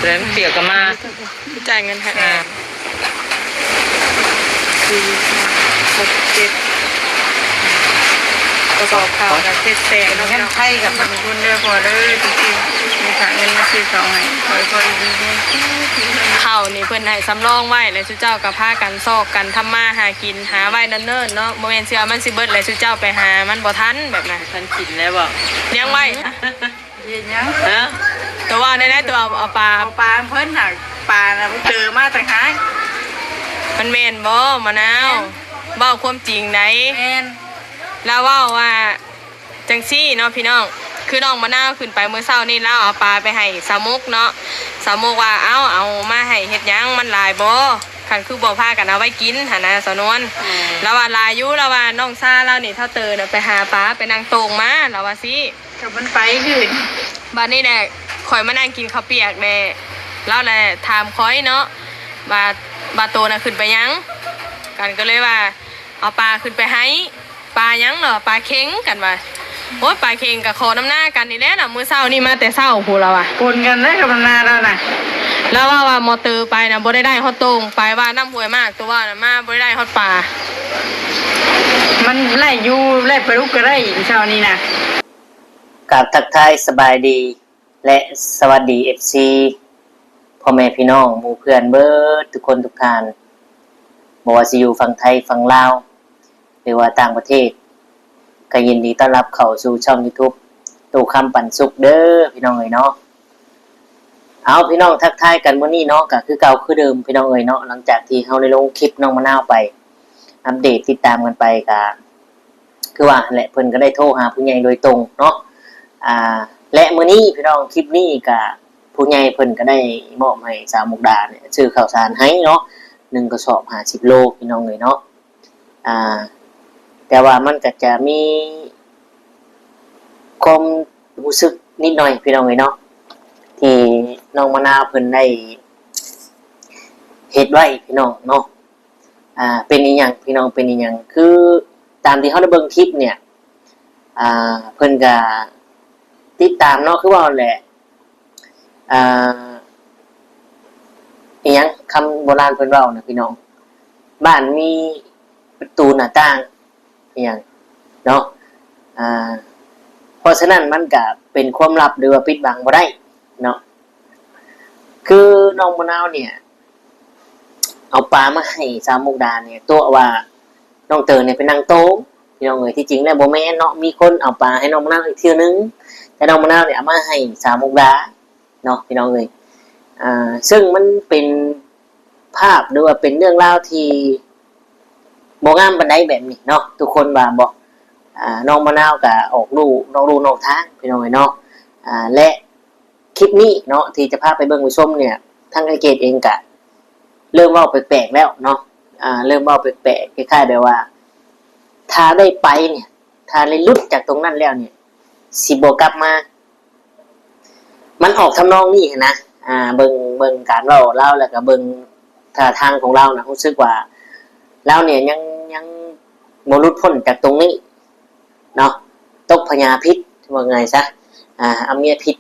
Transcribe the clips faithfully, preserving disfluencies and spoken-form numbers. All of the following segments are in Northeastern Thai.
แล้วเปียกก็มา จ่ายเงินให้ อ่า สี่ ห้า หก เจ็ด กระสอบข้าวกับเจ็ดแสนเนาะ เงินไทยกับ ขอบคุณเด้อพ่อเด้อ ที่มีฝากเงินมาซื้อข้าวให้ ขอให้พ่ออยู่ดีมีแฮง ข้าวนี่เพิ่นให้สำรองไว้ แล้วซุเจ้าก็พากันซอกกันทำมาหากิน หาไว้เนิ่นๆเนาะ บ่แม่นสิเอามันสิเบิด แล้วซุเจ้าไปหามันบ่ทันแบบนั้น ทันกินแล้วบ่ ยังไว้ เฮ็ดหยัง ฮะ ตัวว่าได้ๆ ตัวเอา เอาปลา เอาปลาเพิ่นน่ะ ปลาน่ะเจอมาต่างหาก มันแม่นบ่มะนาว แม่น เว้าความจริงได๋ แม่น ลาวเว้าว่าจั่งซี้เนาะพี่น้อง คือน้องมะนาวขึ้นไปมื้อเช้านี่ ลาวเอาปลาไปให้สาวมุกเนาะ สาวมุกว่า เอ้า เอามาให้เฮ็ดหยัง มันหลายบ่ คันคือบ่พากันเอาไว้กินหั้นนะ สาวนวล อืม ลาวว่าหลายอยู่ ลาวว่าน้องซาลาวนี่เฒ่าเติบน่ะไปหาปลา ไปนั่งโต่งมา ลาวว่าซี้ ก็มันไปคืน บัดนี้แหละ ข้อยมานั่งกินข้าวเปียกแหละ ลาวแหละถามข้อยเนาะ ว่า ว่าโตน่ะขึ้นไปหยัง กันก็เลยว่า เอาปลาขึ้นไปให้ ปลาหยังเหรอ ปลาเค็ง กันว่า โอ๊ย ปลาเค็งก็ขอน้ำหน้ากันนี่แหละน่ะ มื้อเช้านี่มาแต่เช้าพู้น ลาวว่า ปนกันได้กับน้ำหน้าแล้วน่ะ ลาวว่า ว่ามอเตอร์ไปน่ะ บ่ได้ได้ฮอดโต่ง ไปว่าน้ำห้วยมาก ตัวว่าน่ะ มาบ่ได้ได้ฮอดปลา มันไล่อยู่ ไล่ปลาดุกก็ได้เช้านี้น่ะ กราบทักทายสบายดี และสวัสดี เอฟซี พ่อแม่พี่น้องหมู่เพื่อนเบิดทุกคนทุกท่าน บ่ว่าสิอยู่ฝั่งไทยฝั่งลาว หรือว่าต่างประเทศ ก็ยินดีต้อนรับเข้าสู่ช่องยูทูบ ตู้คำปันสุขเด้อพี่น้องเอ้ยเนาะ เอาพี่น้องทักทายกันมื้อนี้เนาะ ก็คือเก่าคือเดิมพี่น้องเอ้ยเนาะ หลังจากที่เฮาได้ลงคลิปน้องมะนาวไป อัปเดตติดตามกันไป ก็ คือว่าหั่นแหละ เพิ่นก็ได้โทรหาผู้ใหญ่โดยตรงเนาะ อ่า และมื้อนี้พี่น้อง คลิปนี้ก็ผู้ใหญ่เพิ่นก็ได้มอบให้สาวมุกดาเนี่ยซื้อข้าวสารให้เนาะ หนึ่งกระสอบห้าสิบโลพี่น้องเอ้ยเนาะ อ่า แต่ว่ามันก็จะมีความรู้สึกนิดหน่อยพี่น้องเอ้ยเนาะ ที่น้องมะนาวเพิ่นได้เฮ็ดไว้พี่น้องเนาะ อ่า เป็นอีหยังพี่น้อง เป็นอีหยัง คือตามที่เฮาได้เบิ่งคลิปเนี่ย อ่า เพิ่นก็ติดตามเนาะ คือว่าแหละ อ่า อีหยัง คำโบราณเพิ่นเว้านะพี่น้อง บ้านมีประตูหน้าต่าง อีหยังเนาะ อ่า เพราะฉะนั้นมันก็เป็นความลับหรือว่าปิดบังบ่ได้เนาะ คือน้องมะนาวเนี่ย เอาปลามาให้สาวมุกดาเนี่ย ตัวว่าน้องเตยเนี่ยไปนั่งโต๊ะ พี่น้องเอ้ย ที่จริงแล้วบ่แม่นเนาะ มีคนเอาปลาให้น้องมะนาวอีกเทื่อนึง แต่น้องมะนาวเนี่ยเอามาให้สาวมุกดาเนาะ พี่น้องเอ้ย อ่า ซึ่งมันเป็นภาพหรือว่าเป็นเรื่องราวที่บ่งามปานใดแบบนี้เนาะ ทุกคนว่าบ่ อ่า น้องมะนาวก็ออกลู่นอกลู่นอกทาง พี่น้องเอ้ยเนาะ อ่า และ คลิปนี้เนาะ ที่จะพาไปเบิ่งไปชมเนี่ย ทางไอ้เกดเองกะเริ่มเว้าแปลกๆแล้วเนาะ อ่า เริ่มเว้าแปลกๆ คล้ายๆแบบว่า ถ้าได้ไปเนี่ย ถ้าได้หลุดจากตรงนั้นแล้วเนี่ย สิบ่กลับมา มันออกทำนองนี้หั้นนะ อ่า เบิ่ง เบิ่งการเว้าลาว แล้วก็เบิ่งท่าทางของลาวนะ รู้สึกว่าลาวเนี่ยยัง ยังบ่หลุดพ้นจากตรงนี้ เนาะ ตกพญาพิษ ว่าง่ายซะ อ่า เอาเมียพิษ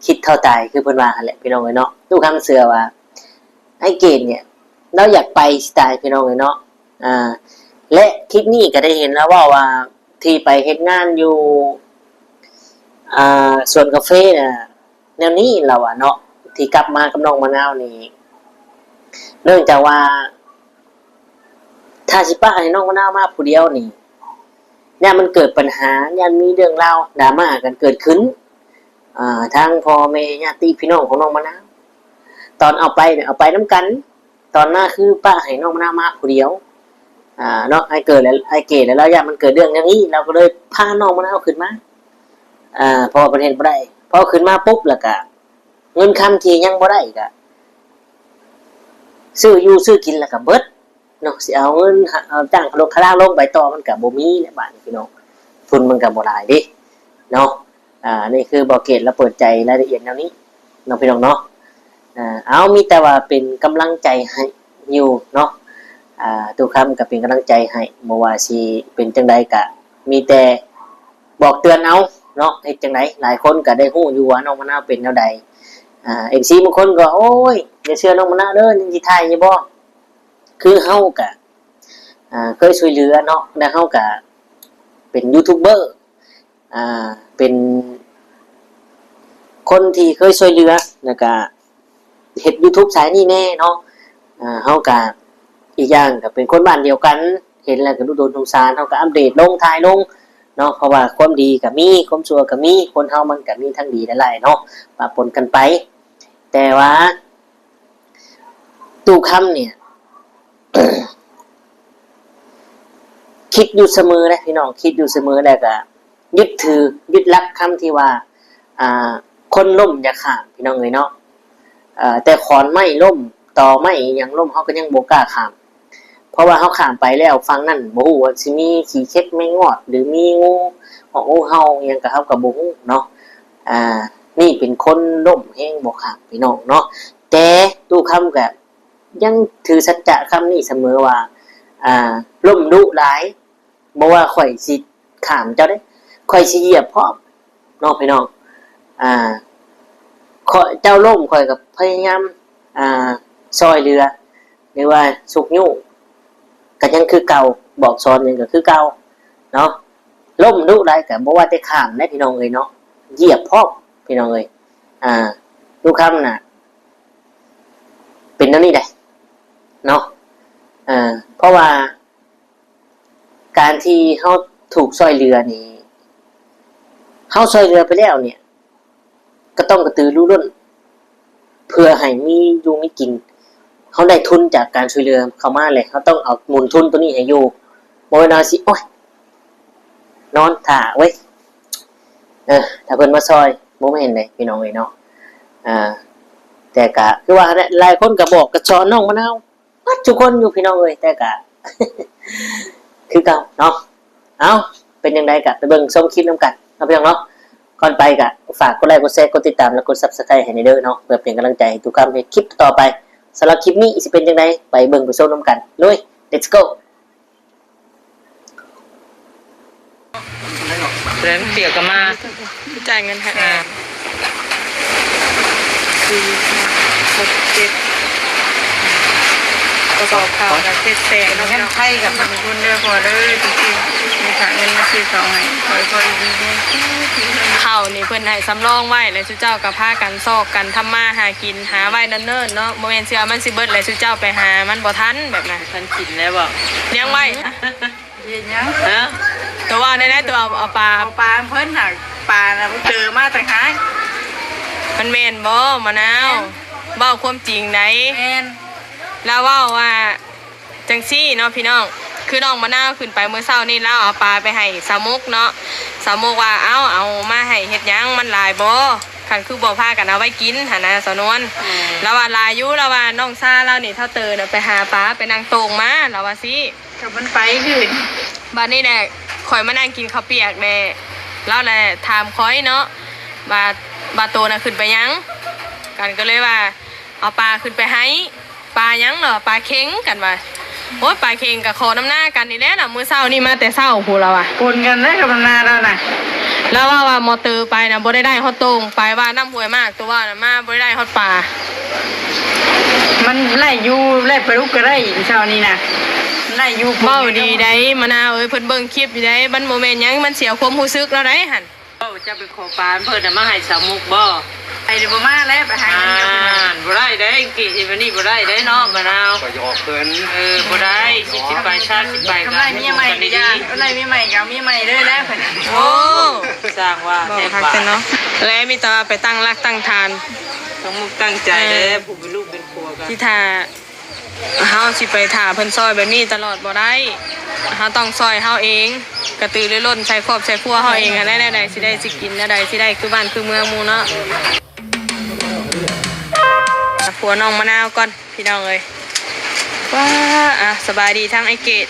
คิดเท่าตาย คือเพิ่นว่าหั่นแหละพี่น้องเอ้ยเนาะ ตู้คำเชื่อว่า ไอ้เกดเนี่ย ลาวอยากไปสิตายพี่น้องเอ้ยเนาะ อ่า และคลิปนี้ก็ได้เห็นลาวเว้าว่า ที่ไปเฮ็ดงานอยู่ อ่า สวนกาแฟน่ะ แนวนี้ลาวว่าเนาะ ที่กลับมากับน้องมะนาวนี่ เนื่องจากว่า ถ้าสิปะให้น้องมะนาวมาผู้เดียวนี่ ย่านมันเกิดปัญหา ย่านมีเรื่องราวดราม่ากันเกิดขึ้น อ่า ทางพ่อแม่ญาติพี่น้องของน้องมะนาว ตอนเอาไปเนี่ย เอาไปนำกัน ตอนมาคือปะให้น้องมะนาวมาผู้เดียว อ่า เนาะ ไอ้เกิดแล้ว ไอ้เกดแล้ว ลาวย่านมันเกิดเรื่องอย่างนี้ ลาวก็เลยพาน้องมะนาวขึ้นมา อ่า เพราะว่าเพิ่นเฮ็ดบ่ได้ พอขึ้นมาปุ๊บแล้วก็ เงินคำที่ยังบ่ได้ก็ ซื้ออยู่ซื้อกินแล้วก็เบิดเนาะ สิเอาเงินหา เอาจ้างรถคาราลงไปต่อ มันก็บ่มีแหละบาดนี้พี่น้อง ทุนมันก็บ่หลายเด้เนาะ อ่า นี่คือบ่าวเกดลาวเปิดใจรายละเอียดแนวนี้เนาะพี่น้องเนาะ อ่า เอา มีแต่ว่าเป็นกำลังใจให้อยู่เนาะ อ่า ตู้คำก็เป็นกำลังใจให้ บ่ว่าสิเป็นจั่งใดก็มีแต่บอกเตือนเอาเนาะ เฮ็ดจั่งใด หลายคนก็ได้ฮู้อยู่ว่าน้องมะนาวเป็นแนวใด อ่า เอฟซี บางคนก็ โอ้ย อย่าเชื่อน้องมะนาวเด้อ ยังสิถ่ายอยู่บ่ คือเฮากะ อ่า เคยช่วยเหลือเนาะ แล้วเฮากะเป็นยูทูบเบอร์ อ่า เป็นคนที่เคยช่วยเหลือ แล้วกะเฮ็ดยูทูบสายนี้แน่เนาะ อ่า เฮากะ อีกอย่างก็เป็นคนบ้านเดียวกัน เห็นแล้วก็ดูโดนสงสาร เฮากะอัปเดตลง ถ่ายลงเนาะ เพราะว่าความดีก็มี ความชั่วก็มี คนเฮามันก็มีทั้งดีและร้ายเนาะ ปะปนกันไป แต่ว่า ตู้คำเนี่ย คิดอยู่เสมอนะพี่น้อง คิดอยู่เสมอ แล้วก็ยึดถือ ยึดหลักคำที่ว่า อ่า คนล้มอย่าข้าม พี่น้องเอ้ยเนาะ เอ่อ แต่ขอนไม้ล้ม ตอไม้อิหยังล้ม เฮาก็ยังบ่กล้าข้าม เพราะว่าเฮาข้ามไปแล้ว ฝั่งนั้นบ่ฮู้ว่าสิมีขี้เข็บแมงงอด หรือมีงูเห่า งูเห่าอิหยังก็ เฮาก็บ่ฮู้เนาะ อ่า นี่เป็นคนล้มแฮงบ่ข้าม พี่น้องเนาะ แต่ตู้คำก็ยังถือสัจจะคำนี้เสมอว่า อ่า ล้มดุหลาย บ่ว่าข้อยสิข้ามเจ้าเด้ ข้อยสิเหยียบพร้อมเนาะพี่น้อง อ่า ข้อย เจ้าล้ม ข้อยก็พยายาม อ่า ซ่อยเหลือ หรือว่าชุกยู้ ก็ยังคือเก่า บอกสอนหยังก็คือเก่าเนาะ ล้มดุหลายก็บ่ว่าแต่ข้ามเด้พี่น้องเอ้ยเนาะ เหยียบพร้อมพี่น้องเอ้ย อ่า ตู้คำน่ะ เป็นแนวนี้ได้เนาะ อ่า เพราะว่า การที่เฮาถูกซ่อยเหลือนี่ เฮาซ่อยเหลือไปแล้วเนี่ย ก็ต้องกระตือรือร้น เพื่อให้มีอยู่มีกิน เฮาได้ทุนจากการซ่อยเหลือเข้ามาแหละ เฮาต้องเอาหมุนทุนตัวนี้ให้อยู่ บ่แม่นว่าสิ โอ๊ย นอนท่าเว้ย เออ ถ้าเพิ่นมาซ่อย บ่แม่นเด้ พี่น้องเอ้ยเนาะ อ่า แต่ก็คือว่าหั่นแหละ หลายคนก็บอกก็สอนน้องมะนาว เบิดทุกคนอยู่พี่น้องเอ้ย แต่กะ คือเก่าเนาะ เอ้า เป็นจั่งใดกะไปเบิ่งชมคลิปนำกันเนาะพี่น้องเนาะ ก่อนไปกะฝากกดไลค์ กดแชร์ กดติดตาม และกด Subscribe ให้แหน่เด้อเนาะ เพื่อเป็นกำลังใจให้ตู้คำเฮ็ดคลิปต่อๆไป สำหรับคลิปนี้สิเป็นจั่งใด ไปเบิ่งไปชมนำกัน ลุย let's go เรียนเปียกก็มา จ่ายเงินให้ อ่า สี่ ห้า หก เจ็ด กระสอบข้าวกับเจ็ดแสนเนาะพี่น้อง ไทยกับ ขอบคุณเด้อพ่อเด้อ ที่มีฝากเงินมาซื้อข้าวให้ ขอให้พ่ออยู่ดีมีแฮง ข้าวนี่เพิ่นให้สำรองไว้ แล้วซุเจ้าก็พากันซอกกันทำมาหากิน หาไว้เนิ่นๆเนาะ บ่แม่นเทื่อมันสิเบิด แล้วซุเจ้าไปหามันบ่ทันแบบนั้น ทันกินแล้วบ่ ยังไว้ เฮ็ดหยัง ฮะ ตัวว่าได้ได้ตัวเอา เอาปลา เอาปลาเพิ่นน่ะ ปลาน่ะเจอมาต่างหาก มันแม่นบ่มะนาว แม่น เว้าความจริงได๋ แม่น ลาวเว้าว่าจั่งซี้เนาะพี่น้อง คือน้องมะนาวขึ้นไปมื้อเช้านี่ ลาวเอาปลาไปให้สาวมุกเนาะ สาวมุกว่า เอ้า เอามาให้เฮ็ดหยัง มันหลายบ่ คันคือบ่พากันเอาไว้กินหั้นนะ สาวนวล อืม ลาวว่าหลายอยู่ ลาวว่าน้องซาลาวนี่ เฒ่าเตอน่ะ ไปหาปลา ไปนั่งโต่งมา ลาวว่าซี้ ก็มันไปคืน บัดนี้แหละ ข้อยมานั่งกินข้าวเปียกแหละ ลาวแหละถามข้อยเนาะ ว่า ว่าโตน่ะขึ้นไปหยัง กันก็เลยว่า เอาปลาขึ้นไปให้ ปลาหยังเหรอ ปลาเข็ง กันว่า โอ๊ย ปลาเข็งก็ขอนำหน้ากันนี่แหละน่ะ มื้อเช้านี่มาแต่เช้าพู้นละว่ะ ปนกันเด้อกับนำหน้าลาวน่ะ ลาวว่า ว่ามอเตอร์ไปน่ะ บ่ได้ได้ฮอดโต่ง ไปว่าน้ำห้วยมาก ตัวว่าน่ะ มาบ่ได้ได้ฮอดปลา มันไล่อยู่ ไล่ปลาดุกก็ได้เช้านี้น่ะ มันไล่อยู่ เว้าดีได้มะนาวเอ้ย เพิ่นเบิ่งคลิปอยู่ได้ มันบ่แม่นหยัง มันเสียความรู้สึกแล้วได้หั่น เจ้าไปขอปลาเพิ่นน่ะมาให้สาวมุกบ่ ไปเดี๋ยวบ่มาแล้ว ไปหาเงินเดียวกัน อ่า บ่ได้เด้ กินอีวันนี้บ่ได้เด้เนาะมะนาว ก็หยอกเพิ่น เออ บ่ได้ สิบ สิบไป ซาสิบไป กำไรเมียใหม่ก็อย่า กำไรเมียใหม่ก็เอาเมียใหม่เด้อแล้ว โอ้ สร้างว่า บอกคักแท้เนาะ แล้วมีแต่ว่าไปตั้งหลักตั้งฐาน ตั้งมุกตั้งใจเด้อ เออ ผู้เป็นลูกเป็นผัวกัน ที่ท่า เฮาสิไปถ่าเพิ่นซอยแบบนี้ตลอดบ่ได้ เฮาต้องซอยเฮาเอง กระตือรือร้นใส่ครอบใส่ครัวเฮาเองหั้นแหละ แนวใดสิได้สิกิน แนวใดสิได้คือบ้านคือเมืองหมู่เนาะ ผัวน้องมะนาวก่อนพี่น้องเอ้ย ว้า อ่ะ สบายดีทั้งไอ้เกด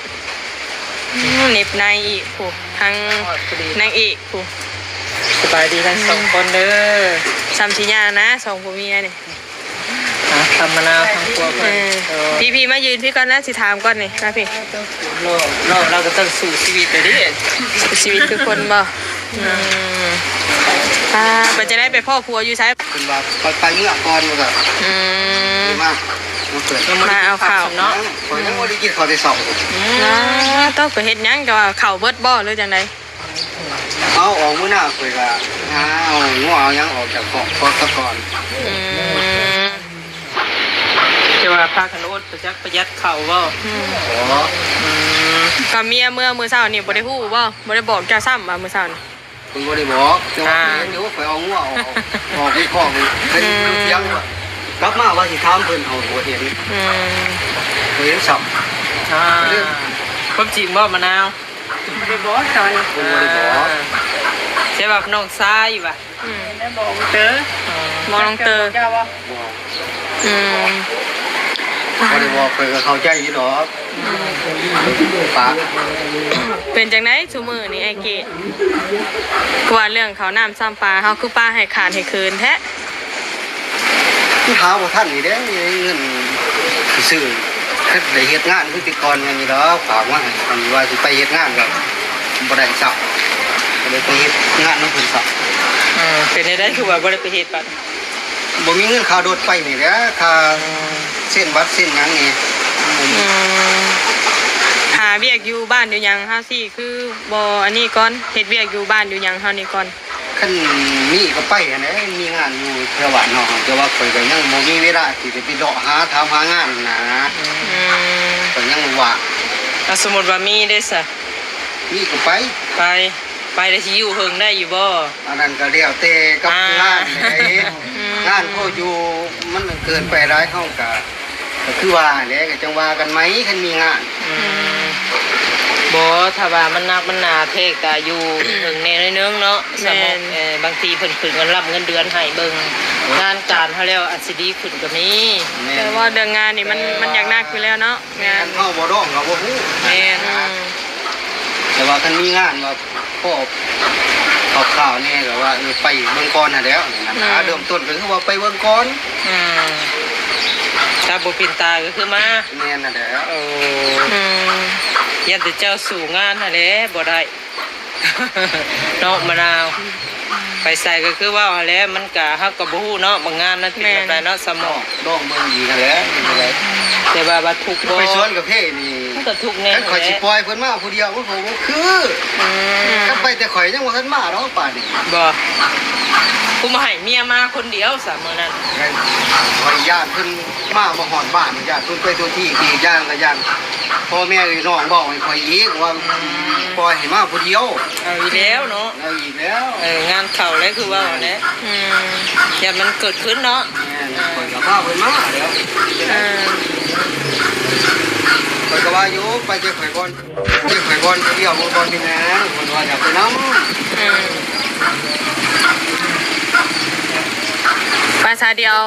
อืม เหน็บในอีก ผู้ ทั้งนางเอก ผู้ สบายดีทั้งสองคนเด้อ ซ้ำสิยากนะ สองผัวเมียนี่ อ่ะ ทำมะนาวทำครัวเพิ่น เออ เออ พี่ๆ มายืนพี่ก่อนนะ สิถามก่อนนี่ มาพี่ โลก โลกเราก็ต้องสู้ชีวิตเลยดิ สู้ชีวิตคือคนบ่ อืม อ่า เป็นจังได๋ ไปพ้อผัวอยู่ไส เพิ่นว่าไป ไปเมืองก่อน ว่าซั่น อืม มา มาเกิด มาเอาข้าวเนาะ ข้อยยังบ่ได้กินข้าวแต่เช้า อืม อ่า ต้องไปเฮ็ดหยัง ก็ว่าข้าวเบิดบ่ หรือจังได๋ เอาออกมื้อหน้า ข้อยก็หาเอางัวเอาหยังออกจากคอก คอกซะก่อน อืม แต่ว่าพากันอด ประหยัด ประหยัดข้าวบ่ อืม อ๋อ อืม ก็เมียเมือมื้อเช้านี่บ่ได้ฮู้บ่ บ่ได้บอกเจ้าซ้ำว่ามื้อเช้านี่ เพิ่นบ่ได้บอก แต่ว่า อ่า เพิ่นเห็นอยู่ ข้อยเอางัวออก ออกที่คอกนี่ เพิ่น อืม เถียงว่ากลับมาว่าสิถามเพิ่น เอาบ่เห็น อืม บ่เห็นซ้ำ อ่า เรื่อง ความจริงบ่ มะนาว บ่ได้บอกตอน เพิ่นบ่ได้บอก อ่า ใช่ว่าน้องชายว่ะ อืม ได้บอกเตอ อ๋อ บอกน้องเตอ เจ้าบ่ บอก อืม บ่ได้บอก ข้อยก็เข้าใจอยู่ดอก อืม ปะ เป็นจังได๋ซุมื้อนี้ อ้ายเกด คือว่าเรื่องข้าวน้ำซ้ำปลา เฮาคือปาให้ขาดให้เขินแท้ มันหาบ่ทันนี่เด้ เงินซื้อ คันได้เฮ็ดงานคือแต่ก่อนแม่นอยู่ดอก ฝากมาให้ คันว่าสิไปเฮ็ดงานก็บ่ได้ซ้ำ ก็เลยไปเฮ็ดงานนำเพิ่นซ้ำ อืม เป็นจังได๋ คือว่าบ่ได้ไปเฮ็ดบัด บ่มีเงินค่ารถไปนี่แหละ ค่า อืม เซ็นบัตรเซ็นหยังนี่ อืม หาเวียกอยู่บ้านอยู่หยังเฮาสิ คือบ่อันนี้ก่อน เฮ็ดเวียกอยู่บ้านอยู่หยังเฮานี่ก่อน คันมีก็ไปหั้นแหละ มีงานอยู่แถวบ้านเฮา แต่ว่าข้อยก็ยังบ่มีเวลาที่จะไปเลาะหาถามหางานนะ อืม ข้อยยังบ่ว่าง อ่ะ สมมุติว่ามีเด้ซะ มีก็ไป ไป ไปแล้วสิอยู่เฮิงได้อยู่บ่ อันนั้นก็แล้วแต่กับ อ่า งานแหละ อืม งานเขาอยู่มันเกินไปหลาย เฮาก็ ก็คือว่าแหละ ก็จั่งว่ากันใหม่ คันมีงาน อืม บ่ ถ้าว่ามันหนักมันหนาแท้ก็อยู่เฮิงแหน่หน่อยนึงเนาะ แม่น สมมุติ เอ่อ บางทีเพิ่นขึ้นเงินรับเงินเดือนให้เบิ่ง งานการเฮาแล้วอาจสิดีขึ้นก็มี แม่น แต่ว่าเรื่องงานนี่มัน แต่ว่า มันอยากหนักอยู่แล้วเนาะ งาน คันเฮาบ่ดองก็บ่ฮู้ แม่น อืม แต่ว่าคันมีงานว่า พอข่าวๆแหน่ก็ว่า เออ ไปเบิ่งก่อนหั้นแหล้ว อืม เริ่มต้นก็คือว่าไปเบิ่งก่อน อืม ถ้าบ่เป็นตาก็คือมา แม่นหั้นแหล้ว โอ้ อืม ย่านแต่เจ้าสู้งานหั้นแหละบ่ได้ เนาะ มะนาว ไปไสก็คือเว้าหั้นแหละ มันก็ เฮาก็บ่ฮู้เนาะ บางงานมันเป็นแบบใดเนาะ แม่น สมอง ลองเบิ่งอีกหั้นแหละ เป็นจั่งใด แต่ว่า ว่าทุกข์บ่ ไปสวนกาแฟนี่ มันก็ทุกข์แน่ คันข้อยสิปล่อยเพิ่นมาผู้เดียว มันก็บ่คือ อืม คันไปแต่ข้อยยังบ่ทันมาดอกป่านนี้ บ่ กูมาให้เมียมาคนเดียวซะมื้อนั้น ข้อยย้านเพิ่นมาบ่ฮอดบ้าน ย้านเพิ่นไปทั่วที่ อีกอย่างก็ย้านพ่อแม่พี่น้องเว้าให้ข้อยอีกว่า อืม ปล่อยให้มาผู้เดียว เอาอีกแล้วเนาะ เอาอีกแล้ว เออ งานเข้าแล้วคือว่าแหละ อืม ย่านมันเกิดขึ้นเนาะ แม่น ข้อยก็พาเพิ่นมาแล้ว อ่า ข้อยก็ว่าอยู่ ไปแต่ข้อยก่อน แต่ข้อยก่อน เดี๋ยวบ่ก่อนเป็นหยัง เพิ่นว่าอยากไปนำ อืม ไปซะ เดี๋ยว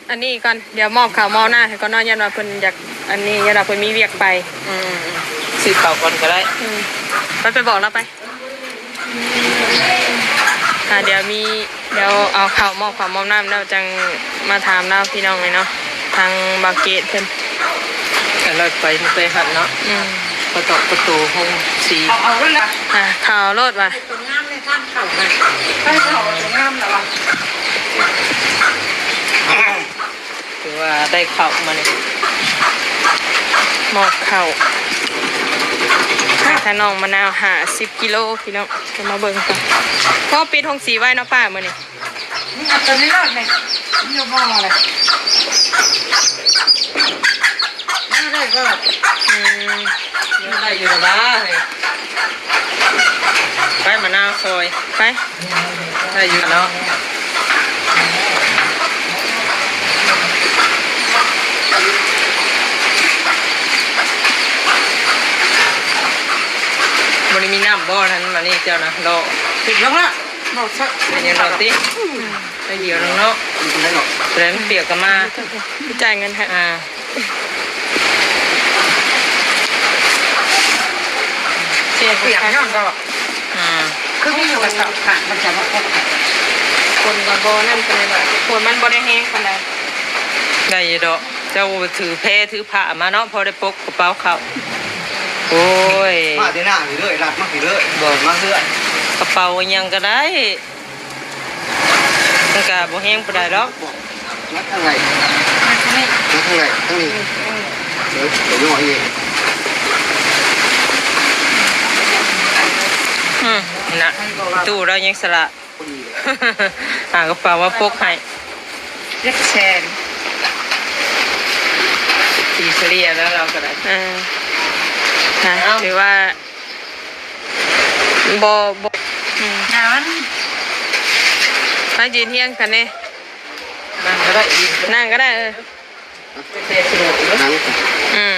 อันนี้ก่อน เดี๋ยวมอบข้าวมอบน้ำให้ก่อนเนาะ ย่านว่าเพิ่นอยากอันนี้ ย่านว่าเพิ่นมีเวียกไป อืม ซื้อข้าวก่อนก็ได้ อืม ไป ไปบอกลาวไป อ่า เดี๋ยวมี เดี๋ยวเอาข้าวมอบข้าวมอบน้ำแล้วจั่งมาถามลาวพี่น้องเลยเนาะ ทางบ่าวเกดเพิ่น อันนั้นไปมันไปหันเนาะ อืม ประตู ประตูห้องสี่ เอา เอาแล้วล่ะ อ่า ข้าวโลดว่ะ ตัวงามเลยท่านเขานะ ท่านเขาตัวงามแล้วว่ะ ถือว่าได้ข้าวมานี่ มอบข้าว ถ้าน้องมะนาวห้าสิบกิโลพี่น้อง จะมาเบิ่งกัน พอปิดห้องสีไว้เนาะป้ามื้อนี้ นี่เอาตัวนี้รอดเลย นี่เอาบ่อเลย มาได้ก็ อืม ได้อยู่แล้วบ้า ไปมะนาวซอย ไป ได้อยู่เนาะ บ่ได้มีน้ำบ่นั้นมานี่เจ้านะ รอ ติดลงละ บอกซะ อันนี้รอติ ได้เดียวนึงเนาะ ไม่ได้หรอก แล้วเปียกก็มา จ่ายเงินให้ อ่า เสียเปียกย้อนก็ อืม คือมีอยู่กับเขาค่ะ มันจะมาพบกัน คนก็บ่นั่นปานใดดอก คนมันบ่ได้แฮงปานใด ได้อยู่ดอก เจ้าถือแพถือผ้ามาเนาะ พอได้ปกกระเป๋าเข้า โอ้ย มาแต่หน้าพี่เลย รัดมาพี่เลย บอกมาเพื่อน กระเป๋าอิหยังก็ได้ มันก็บ่แฮงปานใดดอก งัดทางไหน งัดทางนี้ งัดทางไหน ทางนี้ เดี๋ยว เดี๋ยวย่อเอง อืม นะ ตู้เรายังสละ หากระเป๋ามาปกให้ เจ็ดแสน ตีเฉลี่ยแล้วเราก็ได้ เออ นะ เอ้า ถือว่า บ่ บ่ อืม หน้ามัน มายืนเฮียงกันนี่ นั่งก็ได้ นั่งก็ได้ เออ นั่ง อืม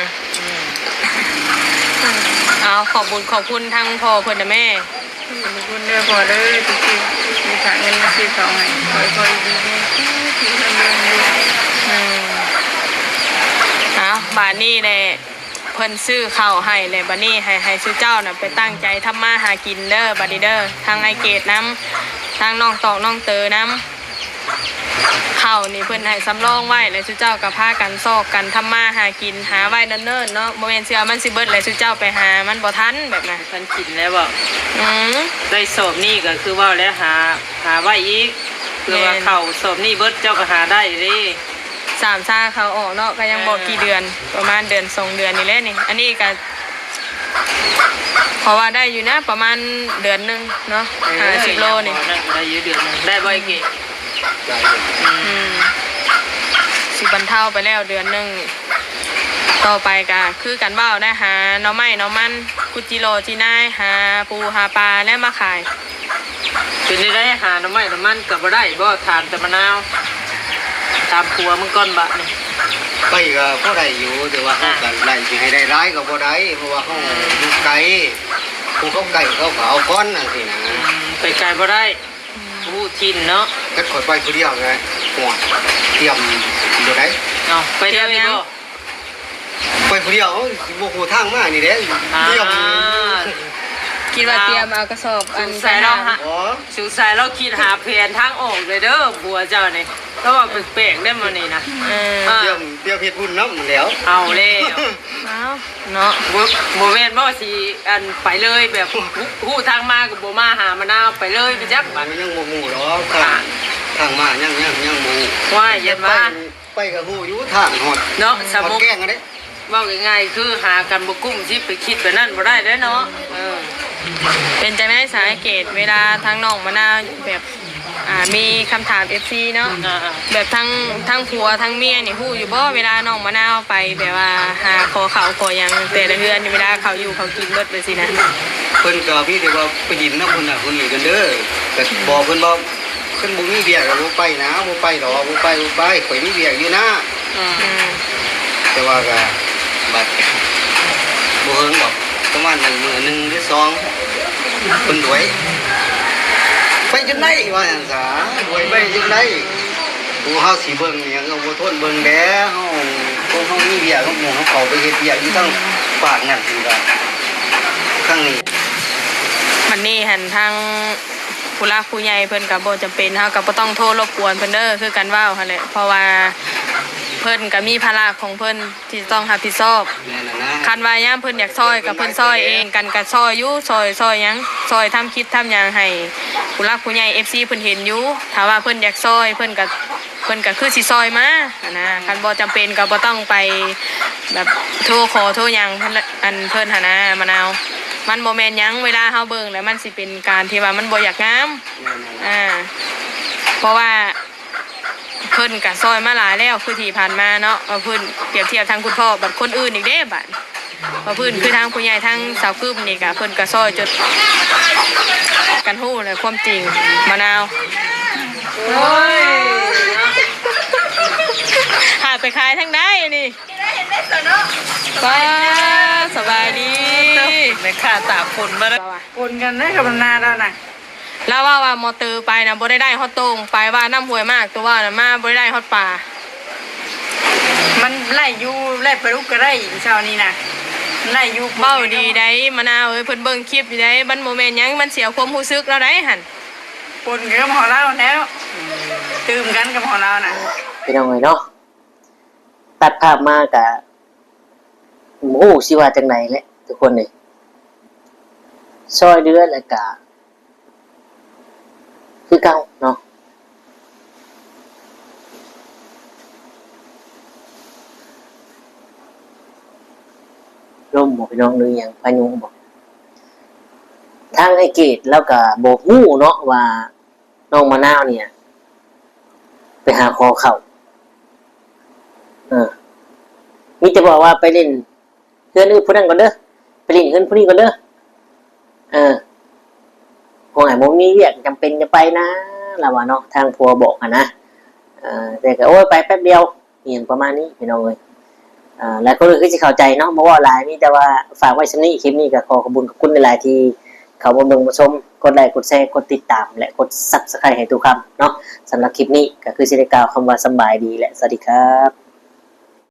เอา ขอบบุญขอบคุณทั้งพ่อเพิ่นนะแม่ ขอบคุณเด้อพ่อเด้อ ที่ ที่มีฝากเงินมาซื้อของให้ ขอให้พ่ออยู่ดีมีแฮง ที่เพิ่นเบิ่งอยู่ อืม เอา บาดนี้แหละ เพิ่นซื้อข้าวให้แหละ บาดนี้ให้ ให้ซุเจ้าน่ะไปตั้งใจทำมาหากินเด้อ บาดนี้เด้อ ทั้งอ้ายเกดนำ ทั้งน้องตอกน้องเต๋อนำ ข้าวนี่เพิ่นให้สำรองไว้ แล้วซุเจ้าก็พากันซอกกันทำมาหากิน หาไว้เนิ่นๆ เนาะ บ่แม่นสิว่ามันสิเบิด แล้วซุเจ้าไปหามันบ่ทันแบบนั้น ทันกินแล้วบ่ อืม ได้สอบนี้ก็คือว่าแล้วหา หาไว้อีก เพื่อว่า แม่น ข้าวสอบนี้เบิดเจ้าก็หาได้เด้ สามซาข้าวออกเนาะ ก็ยังบ่ เออ กี่เดือน ประมาณเดือนสองเดือนนี่แหละนี่ อันนี้ก็ เพราะว่าได้อยู่นะ ประมาณเดือนหนึ่งเนาะ เออ ห้าสิบโลนี่ อย่างน้อยนั่นก็ได้อยู่เดือนหนึ่ง ได้บ่ไอ้เกด ได้อยู่ อืม สิบรรเทาไปแล้วเดือนหนึ่งนี่ ต่อไปก็คือกันเว้าได้ หาหน่อไม้หน่อมัน ขุดจิโลจินาย หาปูหาปลาแล้วมาขาย เป็นได้ หาหน่อไม้หน่อมันก็บ่ได้บ่ ถามแต่มะนาว ถามผัวมึงก่อนบาดนี่ ไปก็พอได้อยู่ แต่ว่าเฮา อ่ะ ก็ไล่สิให้ได้หลายก็บ่ได้ เพราะว่าเฮา อืม อยู่ไกล ผู้เขาใกล้เขาก็เอาก่อนจังซี่นะ อืม ไปไกลบ่ได้ ฮู้ถิ่นเนาะ แต่ข้อยไปผู้เดียวไง โอ้ย เตรียมอยู่ได๋ เอ้า ไปเที่ยวนี่บ่ เตรียมหยัง ไปผู้เดียว สิบ่ฮู้ทางมานี่แหละ อ่า เตรียม คิดว่าเตรียมเอากระสอบอัน สงสัยเราหา ไปหา อ๋อ สงสัยเราคิดหาแผนทางออกเลยเด้อ ผัวเจ้านี่ เราว่าแปลกๆ ได้มื้อนี้นะ เออ อ่า เตรียม เตรียมเฮ็ดบุญนำแล้ว เอาแล้ว เอา เนาะ บ่ บ่แม่นบ่สิ อัน ไปเลยแบบ ฮู้ ฮู้ทางมาก็บ่มาหามะนาว ไปเลยไปจักบาด โอ้ย ยังบ่ฮู้ดอก ทาง อ่ะ ทางมายัง ยัง ยังบ่ฮู้ ว่าอย่ามา ไป ไปก็ฮู้อยู่ทางฮอด เนาะ ฮอด สมมุติ แกงอันนี้ เว้าง่ายๆ คือหากันบ่กุ้มสิไปคิดแบบนั้นบ่ได้เด้อเนาะ เออ เป็นจังได๋สาเกต เวลาทางน้องมะนาวแบบ อ่า มีคำถาม เอฟซี เนาะ อ่าๆ แบบทั้ง ทั้งผัวทั้งเมียนี่ฮู้อยู่บ่ เวลาน้องมะนาวไปแบบว่าหาขอข้าวขอหยังแต่ละเฮือน เวลาเขาอยู่เขากินเบิดไปสินะ เพิ่นก็มีแต่ว่าไปดินนำคนนั้นคนนี้กันเด้อ ก็บอกเพิ่นว่า คันบ่มีเวียกก็บ่ไปนะ บ่ไปดอก บ่ไป บ่ไป ข้อยมีเวียกอยู่นะ อืม อืม แต่ว่าก็บัดบ่เฮิงดอก ประมาณหนึ่งมื้อหนึ่งหรือสอง เพิ่นดวย ไปจนได้ว่าซั่นซะ ดวยไปจนได้ ผู้เฮาสิเบิ่งหยังก็บ่ทนเบิ่งแหล้ว เฮา พวกเฮามีเวียก เฮาหมู่เฮาเข้าไปเฮ็ดเวียกอยู่ทางปากนั่น เพิ่นก็ ทางนี้ บัดนี้หั้นทางผู้หลักผู้ใหญ่เพิ่นก็บ่จำเป็น เฮาก็บ่ต้องโทรรบกวนเพิ่นเด้อ คือกันเว้าหั้นแหละ เพราะว่าเพิ่นก็มีภาระของเพิ่นที่จะต้องรับผิดชอบ แม่นแล้วนะ คันว่ายามเพิ่นอยากซ่อยก็เพิ่นซ่อยเอง กันก็ซ่อยอยู่ ซ่อย ซ่อยหยัง ซ่อยทำคลิปทำหยังให้ผู้หลักผู้ใหญ่ เอฟซี เพิ่นเห็นอยู่ ถ้าว่าเพิ่นอยากซ่อย เพิ่นก็ เพิ่นก็คือสิซ่อยมาหั้นนะ คันบ่จำเป็นก็บ่ต้องไปแบบโทรขอโทรหยังเพิ่นละ อันเพิ่นหั้นนะ มะนาว มันบ่แม่นหยัง เวลาเฮาเบิ่งแล้วมันสิเป็นการที่ว่ามันบ่อยากงาม แม่นๆ อ่า เพราะว่าเพิ่นก็ซ่อยมาหลายแล้ว คือที่ผ่านมาเนาะ ว่าเพิ่นเปรียบเทียบทางคุณพ่อ บัดคนอื่นอีกเด้บัด ว่าเพิ่นคือทางผู้ใหญ่ทางสาวกึมนี่ก็เพิ่นก็ซ่อยจนกันฮู้เลยความจริง มะนาว โอ้ย หาไปขายทางใดนี่ ป้า สบายดี แม่ค้าตากฝนมาแล้ว ปนกันได้กับนาเราน่ะ ลาวเว้าว่ามอเตอร์ไปนะบ่ได้ได้ฮอดโต่ง ไปว่าน้ำห้วยมาก ตัวว่าน่ะมาบ่ได้ได้ฮอดป่า มันไล่อยู่ไล่ปลาดุกก็ได้เช้านี้น่ะ ไล่อยู่ เว้าดีได้มะนาวเอ้ย เพิ่นเบิ่งคลิปอยู่ได้ มันบ่แม่นหยัง มันเสียความรู้สึกลาวได้หั่น ปนกันกับของลาวแล้ว ตื่มกันกับของลาวน่ะ พี่น้องเอ้ยเนาะ ตัดภาพมากะ บ่ฮู้สิว่าจั่งใดแหละทุกคนเอ้ย ซ่อยเหลือแล้วกะ คือเก่าเนาะ ลมบ่พี่น้อง หรือหยัง พายุบ่ ทางอ้ายเกดลาวก็บ่ฮู้เนาะว่าน้องมะนาวเนี่ย ไปหาขอข้าว เออ มีแต่บอกว่าไปเล่นเฮือนผู้นั้นก่อนเด้อ ไปเล่นเฮือนผู้นี้ก่อนเด้อ เออ คงอาจบ่มีเวียกจำเป็นจะไปนะ ลาวว่าเนาะ ทางผัวบอกหั้นนะ เออ แต่ก็ โอ้ย ไปแป๊บเดียว อีหยังประมาณนี้พี่น้องเอ้ย อ่า หลายคนก็คือสิเข้าใจเนาะ บ่เว้าหลาย มีแต่ว่าฝากไว้ส่ำนี้ คลิปนี้ก็ขอขอบคุณ ขอบคุณหลายๆ ที่เข้ามาเบิ่งมาชม กดไลค์ กดแชร์ กดติดตาม และกด Subscribe ให้ตู้คำเนาะ สำหรับคลิปนี้ก็คือสิได้กล่าวคำว่าสำบายดี และสวัสดีครับ